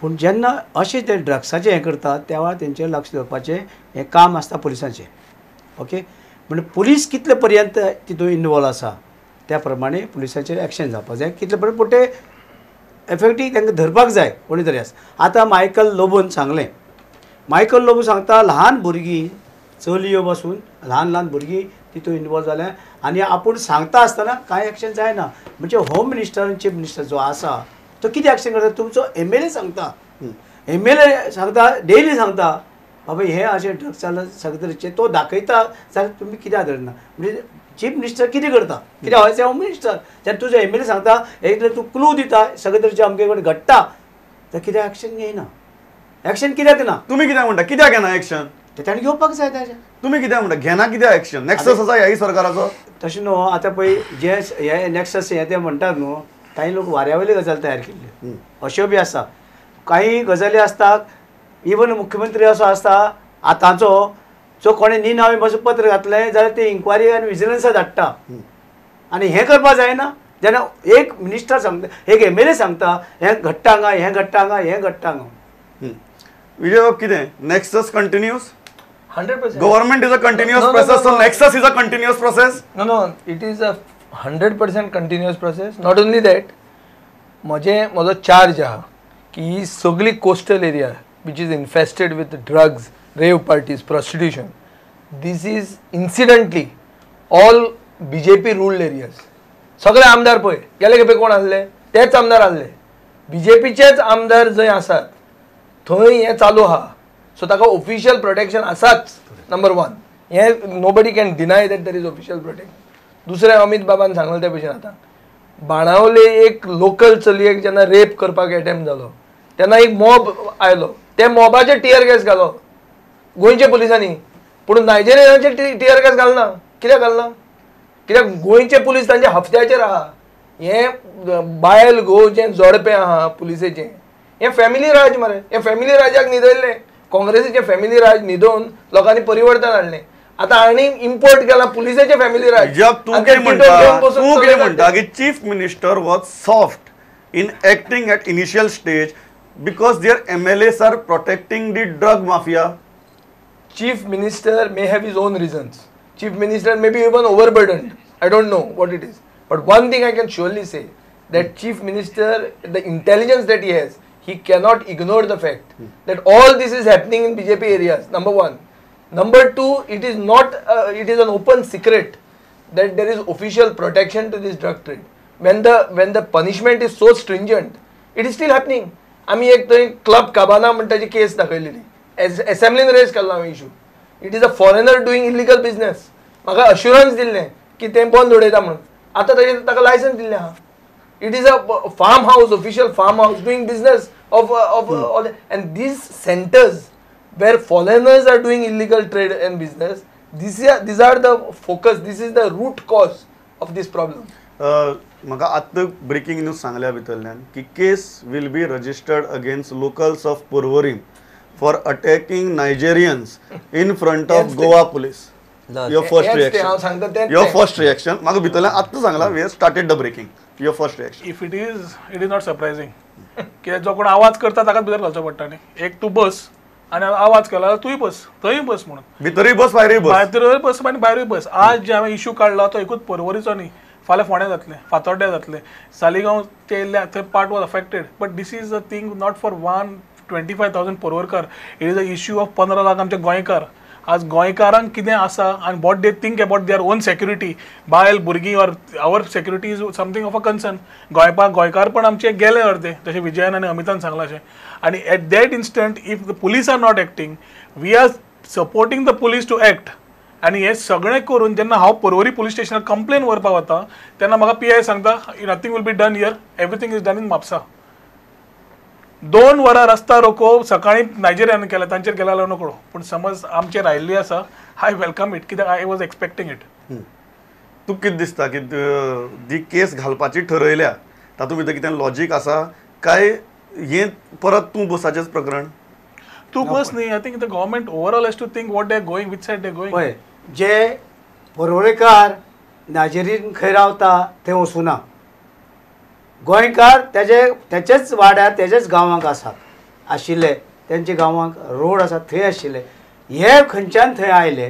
पूण जेन्ना अशें ते ड्रग्साचें हें करता तेवा तेंचेर लक्ष दवरपाचें हें काम आसता पुलिसांचें. ओके, म्हणजे पुलीस कितले पर्यंत तितून इनवॉल्व आसा त्या प्रमाणे पुलिसांचेर एक्शन जावपाक जाय, कितले पर्यंत पूण ते एफेक्टीव तांकां धरपाक जाय कोणी तरी आसा. आतां मायकल लोबोन सांगलें, मायकल लोबो सांगता ल्हान भुरगीं चलयो बसून ल्हान ल्हान भुरगीं तितून इनवॉल्व जाल्या आनी आपूण सांगता आसतना कांय एक्शन जायना. म्हणजे होम मिनिस्टर आनी चीफ मिनिस्टर जो आसा तो कितें एक्शन करता? तुमचो एम एल ए सांगता, एम एल ए सांगता, डेली सांगता बाबा हें अशें ड्रग्स जालां सगळे तरेचें तो दाखयता जाल्यार तुमी कित्याक धरना? म्हणजे चीफ मिनिस्टर कितें करता? कित्याक हय होम मिनिस्टर जेन्ना तुजो एम एल ए सांगता एकले तूं क्लू दिता सगळे तरेचें अमके कडेन घडटा तर कित्याक एक्शन घेयना? एक्शन कित्याक ना? तुमी कित्याक म्हणटा कित्याक घेना एक्शन? ते ताणें घेवपाक जाय ताजें. तुमी कित्याक म्हणटा घेना कित्याक एक्शन? नॅक्सस आसा ह्याय सरकाराचो. तशें न्हू, आतां पळय जे हे नॅक्सस हे ते म्हणटात न्हू, कांय लोक वाऱ्या वयली गजाल तयार केल्ली अश्यो बी आसा. काही गजाली आसतात, इवन मुख्यमंत्री असो आसता आतांचो जो कोणें निनावी पासून पत्र घातलें जाल्यार ते इन्क्वायरी आनी विजिलन्सा धाडटा आनी हें करपाक जायना. जेन्ना एक मिनिस्टर सांगता, एक एम एल ए सांगता हें घडटा हांगा, हें घडटा हांगा, हें घडटा हांगा. विजय बाब, कितें nexus continues? 100%. Government is a continuous No, no, process, no, so no. nexus is a continuous process. No, it is a 100% continuous process. Not only that, म्हजे म्हजो चार्ज आहा की ही सगळी coastal area which is infested with drugs, rave parties, prostitution, this is incidentally all BJP ruled areas. सगळे आमदार पळय गेले खेपे कोण आसले, तेच आमदार आसले. बीजेपीचेच आमदार जंय आसात थंय हें चालू आहा. सो ताका ऑफिशियल प्रोटेक्शन आसाच, नंबर वन. हें nobody can deny that there is official protection. दुसरें, अमित बाबान सांगलें ते भशेन आतां बाणावले एक लोकल चलयेक जेन्ना रेप करपाक एटेम्प्ट जालो तेन्ना एक मॉब आयलो, ते मॉबाचेर टियर गॅस घालो गोंयच्या पुलिसांनी, पूण नायजेरियनाचेर टियर गॅस घालना. कित्याक घालना? कित्याक गोंयचे पुलीस तांच्या हफ्त्याचेर आहा. हें बायल घोव जें जोडपें आहा पुलिसेचें, हें फॅमिली राज मरे. हें फॅमिली राजाक न्हिदयल्लें, काँग्रेसीचें फॅमिली राज न्हिदोवन लोकांनी परिवर्तन हाडलें. आतां आनी इम्पोर्ट केलां पुलिसाचें फॅमिली राज. जब तूं आनी ते कितें टिटो म्हणटा, घेवन बसून तूं कितें चलयतात म्हणटा ते. की chief minister was soft in acting at initial stage because their MLAs are protecting the drug mafia? Chief minister may have his own reasons. Chief minister may be even overburdened. I don't know what it is. But one thing I can surely say, that chief minister, the intelligence that he has, he cannot ignore the fact that all this is happening in BJP areas, number one. Number two, it is not, it is an open secret that there is official protection to this drug trade. When the punishment is so stringent, it is still happening. आमी एक थंय club काबाना म्हणटाची केस दाखयलेली, एसेंब्लीन rays केल्लो हांवें issue. It is a foreigner doing illegal business. म्हाका assurance दिल्लें की तें बंद उडयता म्हणून. आतां ताजेर ताका लायसन्स दिल्लें आहा. It is a farm house, official farm house doing business of all, and these centers where foreigners are doing illegal trade and business, these are the focus, this is the root cause of this problem. म्हाका आत्तां breaking news सांगल्या भितरल्यान की case will be registered against locals of Porvorim for attacking Nigerians in front of तेंच ते. Goa Police. Your first हेंच ते, हांव सांगता रिएक्शन? तेंच your ते. फर्स्ट रिएक्शन म्हाका भितरल्यान आत्तां सांगला, we have started the breaking. Your first reaction? If it is, it is not surprising. कित्याक जो कोण आवाज करता ताकाच भितर घालचो पडटा न्ही. एक तूं बस आनी आवाज केला जाल्यार तूंय बस, थंय बस म्हणून. भितरूय बस, भायरूय बस. भायरूय बस आनी भायरूय बस. आज जे हांवें इशू काडला तो एकूच पर्वरीचो न्ही, फाल्यां फोंड्या जातलें, फातोड्ड्या जातलें, सालिगांव ते येयल्ले थंय part was affected. But this is a thing not for 125,000 Porvorimkar, it is a issue of 15 lakh आमचे गोंयकार. आज गोंयकारांक कितें आसा आनी what they think about their own security, बायल भुरगीं or our security is something of a concern. गोंयपा गोंयकारपण आमचें गेलें अर्दें, जशें विजयान आनी अमितान सांगलां अशें. आनी at that instant, if the police are not acting, we are supporting the police to act. आनी हें सगळें करून जेन्ना हांव पर्वरी पुलीस स्टेशनार कंप्लेन व्हरपाक वता तेन्ना म्हाका पी I सांगता, "Nothing will be done here, everything is done in Mapusa." 2 वरां रस्ता रोको सकाळी नायजेरियान केला, तांचेर केला जाल्यार नकळो, पूण समज आमचेर आयिल्ली आसा, I welcome it, कित्याक I was expecting it. तुका कितें दिसता की जी केस घालपाची ठरयल्या तातूंत भितर कितें लॉजीक आसा काय हें परत तूं बसाचेंच प्रकरण? तूं बस न्ही, I think the government overall has to think what they going, which side they going. पळय, जे पर्वरेकार नायजेरियन खंय रावता थंय वचुना, गोंयकार तेजे तेचेच वाड्यार तेजेच गांवांक आसात. आशिल्ले तेंच्या गांवांक रोड आसा थंय आशिल्ले हे खंयच्यान थंय आयले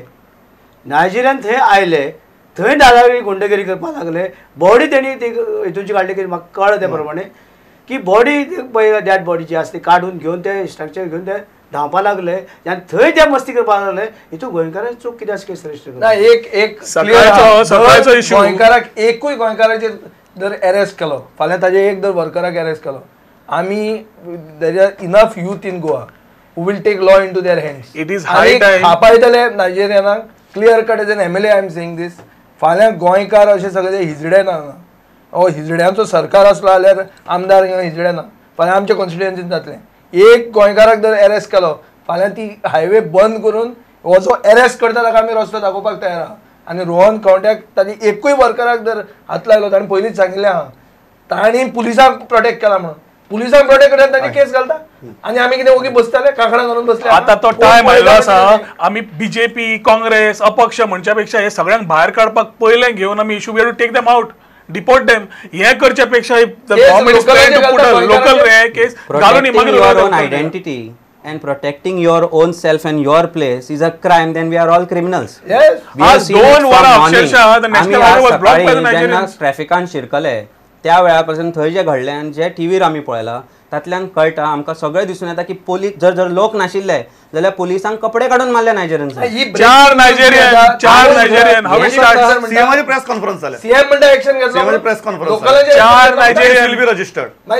नायजेरियन थंय आयले थंय दादागिरी गुंडगिरी करपाक लागले बॉडी तेणी ती हितूनची काडली की म्हाका कळ्ळें ते प्रमाणे की बॉडी पळय डेड बॉडी जी आसा ती काडून घेवन ते स्ट्रक्चर घेवन ते धांवपाक लागले आनी थंय ते मस्ती करपाक लागले हितून गोंयकारांची चूक कितें आसा केस रजिस्टर ना एक एक सकाळचो इशू गोंयकाराक एकूय गोंयकाराचेर जर अरेस्ट केलो फाल्यां ताजे एक जर वर्कराक अरेस्ट केलो आमी there are enough youth in Goa who will take law into their hands. It is high time खापायतले नायजेरियनाक clear cut as an MLA I am saying this. फाल्यां गोंयकार अशे सगळे हिजडे ना ओ हिजड्यांचो सरकार आसलो जाल्यार आमदार हिजडे ना फाल्यां आमच्या कॉन्स्टिट्युएन्सीन जातलें एक गोंयकाराक जर अरेस्ट केलो फाल्यां ती हायवे बंद करून हो जो अरेस्ट करता ताका आमी रस्तो दाखोवपाक तयार आहा. आनी रोहन खंवट्याक ताणी एकूय वर्कराक जर हात लायलो ताणें पयलींच सांगिल्लें आहा ताणी पुलिसांक प्रोटेक्ट केला म्हणून पुलिसांक प्रोटेक्ट करता ताणी केस घालता आनी आमी कितें ओगी बसताले काकडां घालून बसले. आतां तो टायम आयलो आसा आमी बीजेपी काँग्रेस अपक्ष म्हणच्या पेक्षा हे सगळ्यांक भायर काडपाक पयलें घेवन आमी issue we have to take them out deport them हे करच्या पेक्षा लोकल रे केस घालून your own identity and protecting your own self and your place is a crime, then we are all criminals. Yes. आज 2 वरां अक्षरशः the national highway was blocked by the Nigerians. ट्रॅफिकान शिरकले त्या वेळा पासून थंय जे घडलें आनी जे टीव्हीर आमी पळयलां तातल्यान कळटा आमकां सगळें दिसून येता की पोलीस जर जर लोक नाशिल्ले जाल्यार पोलिसांक कपडे काडून मारले नायजेरियन्सान. 4 नायजेरियन सीएमाची प्रेस कॉन्फरन्स जाल्या सीएम म्हणटा एक्शन घेतलो सीएमाची press conference 4 Nigerian will be registered. I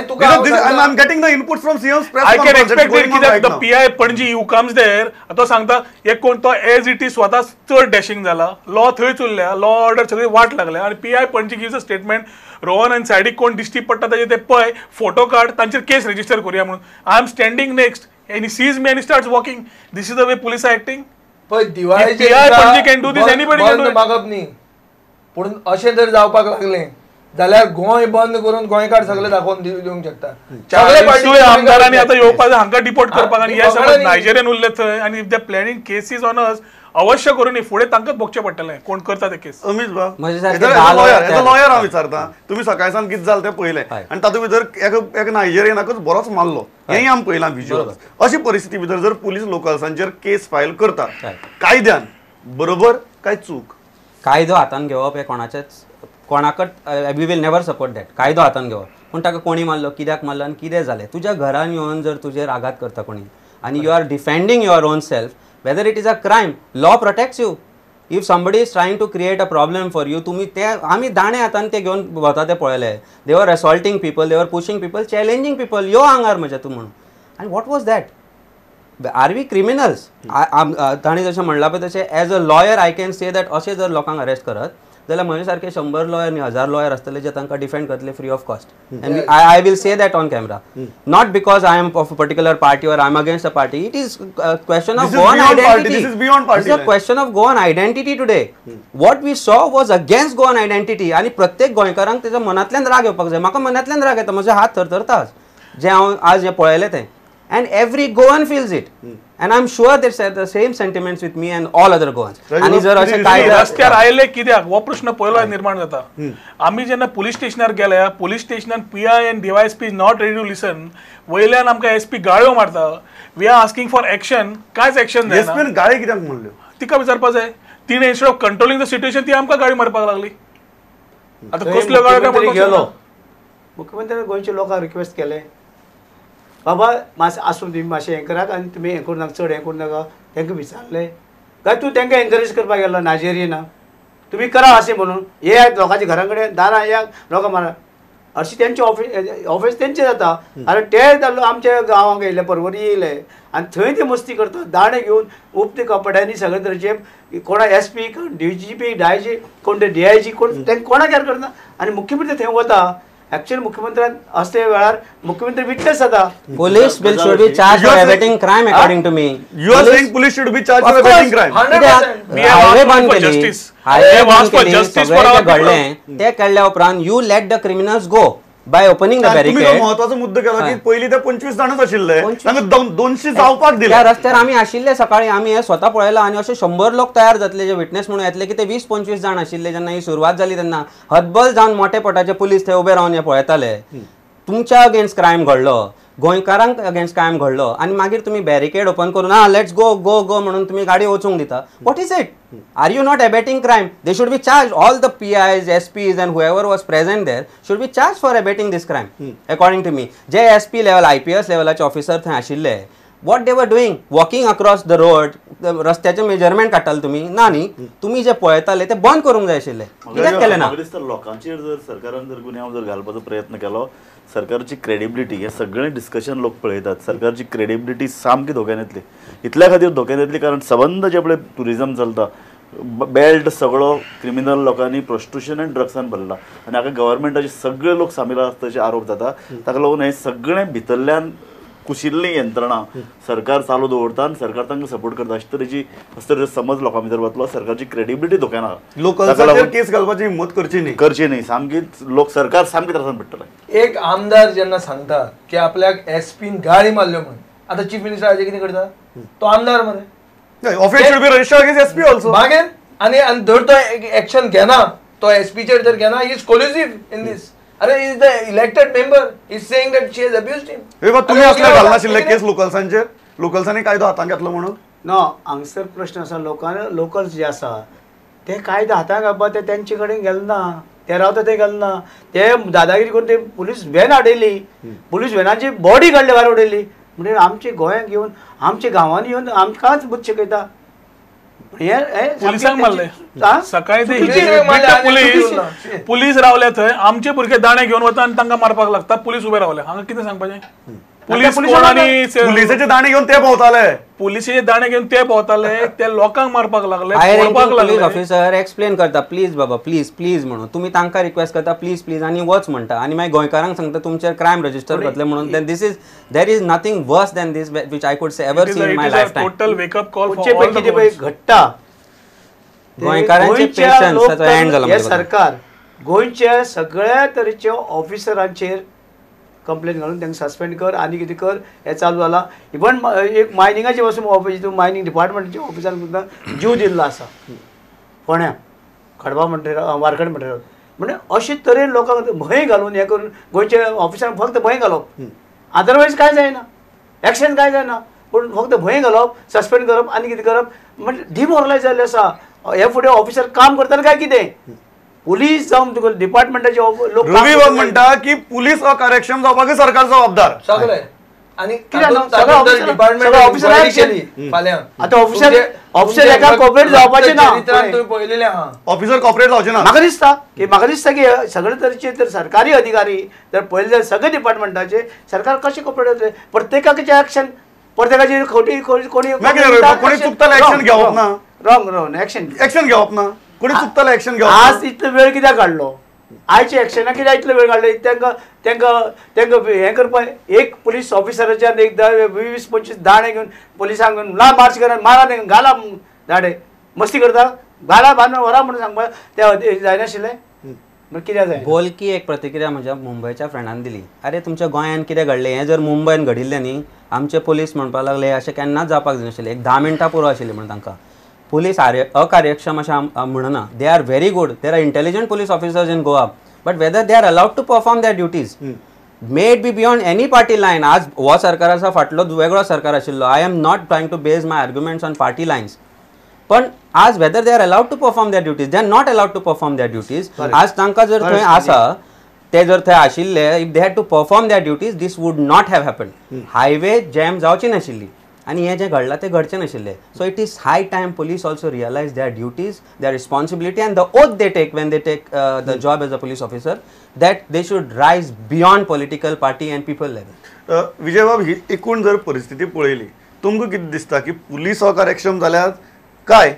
am getting the input from CM's press I can conference expect it कित्याक the PI Panaji who comes there तो सांगता हे कोण तो एज it is स्वता चड डॅशिंग जाला लॉ थंयच उरल्या लॉ ऑर्डर सगळी वाट लागल्या आनी PI Panaji gives a statement Rohan आनी सायडीक कोण दिश्टी पडटा ताजे ते पळय फोटो काड तांचेर केस रजिस्टर करूया म्हणून. I am standing next and he sees me and he starts walking. This is the way police are acting. पळय दिवाळेचे मागप न्ही पूण अशें जर जावपाक लागलें जाल्यार गोंय बंद करून गोंयकार सगळे दाखोवन दिवंक शकता. सगळे आमदारांनी आतां येवपाक हांकां डिपोर्ट करपाक आनी हे सगळे नायजेरियन उरले थंय आनी if they planning cases on us अवश्य करून फुडें तांकांच भोगचें पडटलें कोण करता ते केस. अमित बाब लॉयर हांव विचारता तुमी सकाळी सावन कितें जालें तें पळयलें आनी तातूंत भितर एक नायजेरियनाकच बरोच मारलो हेंय आमी पळयलां विज्युअल. अशी परिस्थिती भितर जर पुलीस लोकल्सांचेर केस फायल करता कायद्यान बरोबर काय चूक? कायदो हातान घेवप हें कोणाचेच कोणाकच we will never support that. कायदो हातान घेवप पूण ताका कोणी मारलो कित्याक मारलो आनी कितें जालें तुज्या घरान येवन जर तुजेर आघात करता कोणी आनी you are defending your own self whether it is a crime, law protects you. If somebody is trying to create a problem for you, तुम्ही ते आमी दाणे हातान ते घेवन वता ते पळयले. They were assaulting people, they were pushing people, challenging people. यो आंगार म्हज्या तूं म्हणून. And what was that? Are we criminals? ताणें जशें म्हणलां पळय तशें as a lawyer I can say that अशें जर लोकांक अरेस्ट करत जाल्यार म्हजे सारके 100 लॉयर न्ही 1000 लॉयर आसतले जे तांकां डिफेंड करतले free of cost. And I will say that on camera. Not because I am of a particular party or I am against a party. It is question of Goan identity. This is beyond party. It's a question of Goan identity today. What we saw was against Goan identity. आनी प्रत्येक गोंयकारांक तेच्या मनांतल्यान राग येवपाक जाय. म्हाका मनांतल्यान राग येता, म्हजे हात थरथरता जे हांव आज जें पळयलें तें. And every Goan feels it. And I'm sure they share the same sentiments with me and all other Goans. आणि जर अशें कायदे रस्त्यार आयले कित्याक हो प्रश्न पयलो निर्माण जाता. आमी जेन्ना पुलीस स्टेशनार गेल्या police स्टेशनान PI and DySP is not ready to listen. वयल्यान आमकां एसपी गाळ्यो मारता. We are asking for action. कांयच एक्शन जायना. एसपीन गाळी कित्याक म्हणल्यो तिका विचारपाक जाय. तिणें instead of controlling the situation ती आमकां गाळी मारपाक लागली. आतां कसल्यो गाळ्यो काय गेलो मुख्यमंत्र्यान गोंयच्या लोकांक रिक्वेस्ट केलें बाबा मातशें आसूं तुमी मातशें हें करात आनी तुमी हें करूं नाका चड हें करूं नाका. तांकां विचारलें काय तूं तांकां एनकरेज करपाक गेलो नायजेरियना तुमी करा अशें म्हणून येयात लोकांच्या घरा कडेन दारां येयात लोकां मारा अशें तेंचें ऑफिस ऑफिस तेंचें जाता. आनी ते आमच्या गांवांक येयले परवरी येयले आनी थंय ते मस्ती करता दाणे घेवन उपते कपड्यांनी सगळे तरेचे कोणा एस पी डीजीपी डीआयजी कोण ते डीआयजी कोण तांकां कोणाक केर करना आनी मुख्यमंत्री थंय वता. एक्चुअली मुख्यमंत्र्यान असले वेळार मुख्यमंत्री विटनेस जाता. Police will should be charged for abetting crime according to me. You are saying police should be charged for abetting crime. Highway बंद केली, हायवे बंद केली, सगळें घडलें ते केल्या उपरांत you let the criminals go by opening the barricade. तुम्ही महत्वाचो मुद्दो केला की पयलीं ते 25 जाणच आशिल्ले तांकां 200 जावपाक दिले. त्या रस्त्यार आमी आशिल्ले सकाळी आमी हे स्वता पळयलां आनी अशे 100 लोक तयार जातले जे विटनेस म्हणून येतले की ते 20-25 जाण आशिल्ले जेन्ना ही सुरवात जाली तेन्ना हतबल जावन मोठे पोटाचे पुलीस थंय उबे रावन हे पळयताले. तुमच्या अगेन्स्ट क्रायम घडलो, गोंयकारांक अगेन्स्ट क्रायम घडलो आनी मागीर तुमी बॅरिकेड ओपन करून आं let's go गो गो म्हणून तुमी गाडी वचूंक दिता. What is it? Are you not abetting crime? They should be charge. All the PIs, SPs and whoever was present there should be charged for abetting this crime. According to me J S P level IPS लेवलाचे officer थंय आशिल्ले, what they were doing? Walking across the road, रस्त्याचें measurement काडटाले तुमी ना न्ही, तुमी जे पळयताले ते बंद करूंक जाय आशिल्ले, कित्याक केलें ना? म्हाका दिसता लोकांचेर जर सरकारान जर गुन्यांव जर घालपाचो प्रयत्न केलो, सरकारची क्रेडिबिलिटी हे सगळें डिस्कशन लोक पळयतात, सरकारची क्रेडिबिलिटी सामकी धोक्यान येतली. इतल्या खातीर धोक्यान येतली कारण सबंद जे पळय ट्युरिजम चलता, बेल्ट सगळो क्रिमिनल लोकांनी प्रोस्टिट्यूशन आनी ड्रग्सान भरला आनी हाका गव्हर्मेंटाचे सगळे लोक सामील आसता अशे आरोप जाता. ताका लागून हे सगळें भितरल्यान कुशिल्ली यंत्रणा सरकार चालू दवरता आनी सरकार तांकां सपोर्ट करता अशे तरेची अशे तरेचो समज लोकां भितर वतलो, सरकारची क्रेडिबिलिटी धोक्यान आहा. लोकल्साचेर केस घालपाची हिंमत करची न्ही, करची न्ही, सामकी लोक सरकार सामकी त्रासान पडटलें. एक आमदार जेन्ना सांगता की आपल्याक एसपीन गाळी मारल्यो म्हणून, आतां चीफ मिनिस्टर हाजेर कितें करता? तो आमदार मरे, offence should be registered against SP also. मागीर आनी जर तो एक्शन घेना, तो एसपीचेर जर घेना, he is collusive in this. अरे is the elected member is saying that she has abused him. हे बघ, तुम्ही असले घालनाशिल्ले केस लोकल्सांचेर, लोकल्सांनी कायदो हातांत घेतलो म्हणून ना. हांगसर प्रश्न आसा, लोकांक लोकल्स जे आसा ते कायदो हातांत घालपा ते तेंचे कडेन गेले ना, ते रावता ते गेले ना, ते दादागिरी करून ते पुलीस व्हॅन हाडयली, पुलीस व्हॅनाची बॉडी काडली भायर उडयली. म्हणजे आमच्या गोंयांत येवन आमच्या गांवांनी येवन आमकांच बुद्द शिकयता. पुलिसांक मारले सकाळी ते पुलीस रावले थंय, आमचे भुरगे दाणे घेवन वता आनी तांकां मारपाक लागता, पुलीस उबे रावले. हांगा कितें सांगपाचें? पुलीस पुलिसाचे दाणे घेवन ते भोंवताले, पुलिसेचे दाणे घेवन ते भोंवताले, ते लोकांक मारपाक लागले. पुलीस ऑफिसर एक्सप्लेन करता प्लीज बाबा प्लीज प्लीज म्हणून, तुमी तांकां रिक्वेस्ट करता प्लीज प्लीज आनी वच म्हणटा, आनी मागीर गोंयकारांक सांगता तुमचेर क्रायम रजिस्टर करतले म्हणून. Then this is there is nothing worse than this which I could say ever seen in my life time. Total wake up call for all the घडटा. गोंयकारांचे पेशन्स एंड जाला. सरकार गोंयच्या सगळ्या तरेच्या ऑफिसरांचेर कंप्लेन घालून तांकां सस्पेंड कर आनी कितें कर हें चालू जालां. इवन एक मायनिंगाचे पासून ऑफिस, मायनींग डिपार्टमेंटाच्या ऑफिसान सुद्दां जीव दिल्लो आसा फोंड्या खडबा म्हणटा वारखंड म्हणटा. म्हणजे अशे तरेन लोकांक भंय घालून हें करून गोंयच्या ऑफिसांक फक्त भंय घालप, अदरवायज कांय जायना, एक्शन कांय जायना, पूण फक्त भंय घालप, सस्पेंड करप आनी कितें करप. म्हणजे डिमोरलायज जाल्लें आसा. हे फुडें ऑफिसर काम करतना काय कितें पुलीस जावं तुका डिपार्टमेंटाचे लोक म्हणटा की पुलीस अकार्यक्षम जावपाक सरकार जबाबदार सगळे. आनी ऑफिसर ऑफिसर एका कॉपरेट जावपाचें ना, ऑफिसर कॉपरेट जावचे ना. म्हाका दिसता की म्हाका दिसता की सगळे तरेचे तर सरकारी अधिकारी जर पळयले जाल्यार सगळे डिपार्टमेंटाचे सरकार कशें कॉपरेट जातले? प्रत्येकाचें एक्शन, प्रत्येकाची खोटी कोणी कोणी चुकता एक्शन घेवप ना, रॉंग रॉंग एक्शन एक्शन घेवप ना, कोणी चुकताले एक्शन घेवप. आज इतलो वेळ कित्याक काडलो? आयच्या एक्शनाक कित्याक इतलो वेळ काडलो? तांकां तांकां तांकां हें करपाक एक पुलीस ऑफिसराच्यान एक 20 25 दाणे घेवन पुलिसांक घेवन ला मार्च करा, मारा घाला दाणे, मस्ती करता घाला बांदून व्हरा म्हणून सांगपाक ते जायनाशिल्लें. कित्याक जाय? बोलकी एक प्रतिक्रिया म्हज्या मुंबयच्या फ्रेंडान दिली, अरे तुमच्या गोंयांत कितें घडलें हें जर मुंबयन घडिल्लें न्ही, आमचे पुलीस म्हणपाक लागले अशें केन्नाच जावपाक जायनाशिल्लें, एक 10 मिनटां पुरो आशिल्लीं म्हणून तांकां. पुलीस अकार्यक्षम अशें म्हणना, they are very good, there are intelligent police officers in Goa, but whether they are allowed to perform their duties may it be beyond any party line. आज हो सरकार आसा, फाटलो वेगळो सरकार आशिल्लो. I am not trying to base my arguments on party lines, पण आज whether they are allowed to perform their duties, they are not allowed to perform their duties. आज तांकां जर थंय आसा, ते जर थंय आशिल्ले, if they had to perform their duties this would not have happen. Highway jam जावची नाशिल्ली आनी हें जें घडलां तें घडचें नाशिल्लें. So it is high time police also realise their duties, their responsibility and the oath they take when they take the job as a police officer, that they should rise beyond political party and people level. Vijay बाब, ही एकूण जर परिस्थिती पळयली तुमकां कितें दिसता की police अकार्यक्षम जाल्यात काय